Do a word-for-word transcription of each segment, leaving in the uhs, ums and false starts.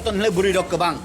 Ton hwnle bwrwi rok kwbang.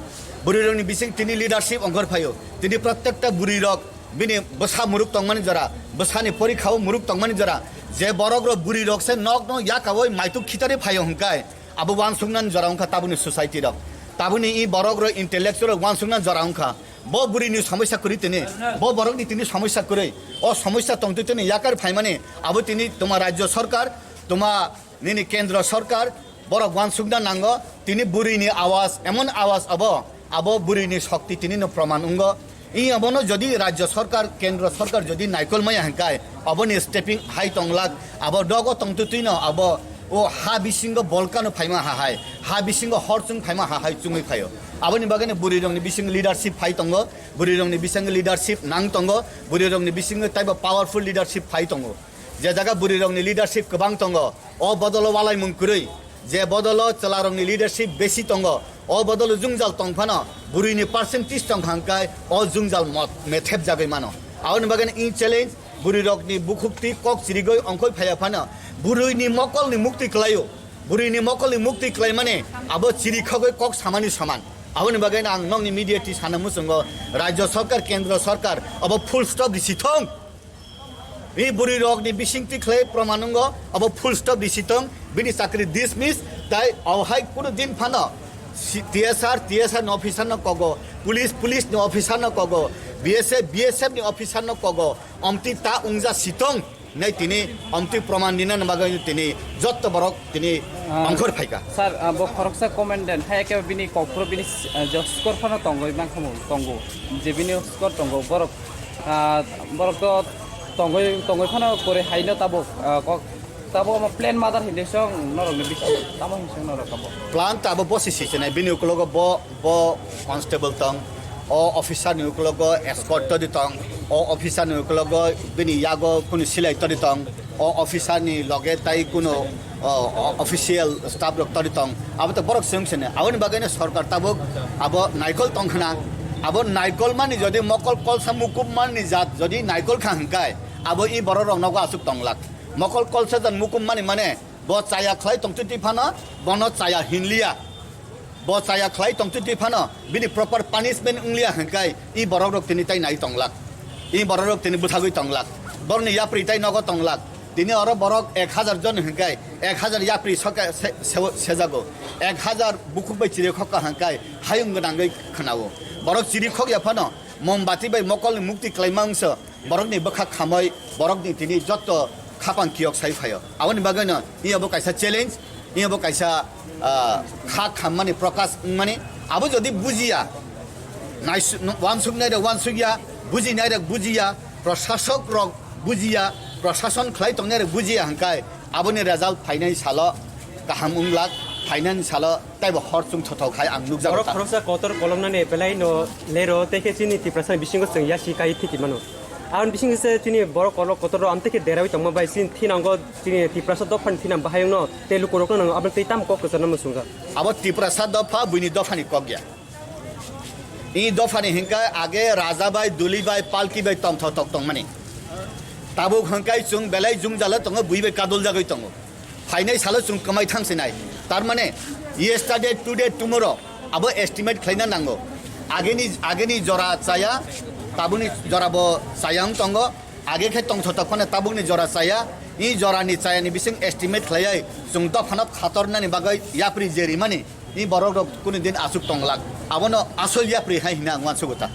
Bwrwi rokni bising tini leadership ongkhor phaio. Tini prottekta bwrwi rok bini bwsa muruk tongmani jora, bwsani porikha o muruk tongmani jora. Je borok rok bwrwi rok se nok no yakawoi maituk khitari phaio hwnkhe abo wansuknani jora wngkha tabuni society rok. Tabuni i borok rok intellectual rok wansuknani jora wngkha. Bo bwrwi ni somosya kwrwi tini, bo borok ni tini somosya kwrwi. O somosya tongtwi tini yakar phaimani abo tini tuma rajya sarkar, tuma nini kendra sarkar, borok wansukna nango, tini bwrwi ni awas, emon awas abo, abo bwrwi ni shokti tini no proman wngo. I abono jodi rajya sarkar, kendra sarkar jodi naikol maya hwnkhe, aboni stepping hai tonglak, abo dogo tongtwi twi no, abo o ha bisingo bolkano phaima ha hai, ha bisingo hor chung phaima ha hai chungwi phaio. Aboni bagwi no bwrwi rokni bising leadership phai tongo, bwrwi rokni bising leadership nang tongo, bwrwi rokni bisingo taibo powerful leadership phai tongo. Je jaga bwrwi rokni leadership kwbang tongo, o bodolo walaimung kwrwi. Je bodolo chwla rokni leadership besi tongo, o bodolo jwngjal tong phano bwrwi ni percentage tong kha hwnkhe o jwngjal mot-, methep jagwi mano. Aboni bagwi no in challenge bwrwi rokni bukhukti kok chirigwi ongkhoi phaiya phano bwrwi ni mokol ni mukti kwlaio. Bwrwi ni mokol ni mukti kwlaimani abo chiri khogwi kok samani soman. Aboni bagwi no ang nokni media ti sana muchungo rajya sarkar, kendra sarkar abo full stop risi thung. Bini bwrwi rokni bisingtwi khlai proman wngo, abo full stop risi tong, bini chakri dismiss, tai abohai kunu din phano si-, T S R, T S R ni officer no kogo, police, police ni officer no kogo, B S F, B S F ni officer no kogo, omtwi ta wngja sitong, nai tini omtwi proman rina bagwi tini jotto borok tini Ah, ongkhor phaika. Sir, ah, bo khoroksa comment den, hai khe bini kokphuru bini, ah, je skor phano tongwi mankhamu tongo, je bini skor tongo, borok, ah, borok to tongwi, tongwi phano kore haino tabuk, ah, kok, tabuk omo plan mother hinwi song norok ni bisi tamo hinwi song norok abo. Plan ta abo bosi si chenai, bini ukulogo bo, bo constable tong, o officer ni ukulogo escort todi tong, o officer ni ukulogo bini yago kunu silai todi tong, o officer ni loge tai kunu, o, o, official staff rok todi tong, abo to borok swng sene. Aboni bagwi no sorkar tabuk abo naikol tong khna, abo naikol mani jodi mokol kolsa mukup mani jat jodi naikol kha hwnkhe abo i borok rok nogo aswk tong lak. Mokol kolsa jan mukup mani mane bo chaya khlai tong twi phano bono chaya hinliya. Bo chaya khlai tong twi phano bini proper punishment wngliya hwnkhe i borok rok tini tai nai tong lak, i borok rok tini bwthagwi tong lak, borokni yapri tai nogo tong lak. Tini oro borok ek hajar jon hwnkhe ek hajar yapri soka se-, se-, sejago, ek hajar bukhuk bai chiri khokka hwnkhe hayung gwnangwi khwnao. Borok chiri khokya phano mombati bai mokolni mukti kwlaima wngsa. Borokni bwkha khamwi borokni tini jotto khapang kiyok sai phaio. Aboni bagwino iya bo kaisa challenge, iya bo kaisa, ah, kha khammani prokash wngmani. Abo jodi bujiya, naisu-, wansuknai rok wansukya, bujinai rok bujiya, prosasok rok bujiya, prosason khlai tongnai rok bujiya hwnkhe aboni result phainai salo kaham wnglak, phainani salo taibo hor chwng thothok hai ang nukjago. Borok ta khoroksa kotor kolomnani belai no lero, tei khe chini Tiprasa bisingo chwng yasi kai thiki mano. Aboni bisingo se chini borok kolok kotor rok amtwi khe derawi tongma bai chini thinango chini Tiprasa dophani thinang bahai wngno tei lukurokno nango, aboni tei tamo kok kwchangno muchungjak. Abo Tiprasa dopha buini dophani kok ya. I dophani hwnkhe age raja bai, duli bai, palki bai tongthotok tongmani. Tabuk hwnkhe chwng belai jwngjalo tongo, bui bai kaduljagwi tongo. Phainai salo chwng kwmai thang sinai. Tar mane yesterday, today, tomorrow abo estimate khlaina nango. Ageni, ageni jora chaya, tabukni jora bo chaya wng tongo. Age khe tongthotok phano tabukni jora chaya. I jorani chayani bising estimate khlaiwi chwng dophano khatornani bagwi yapri jerimani. I borok rok kunu din aswk tong lak. Abono asol yapri hai hwnwi ang uansugo ta.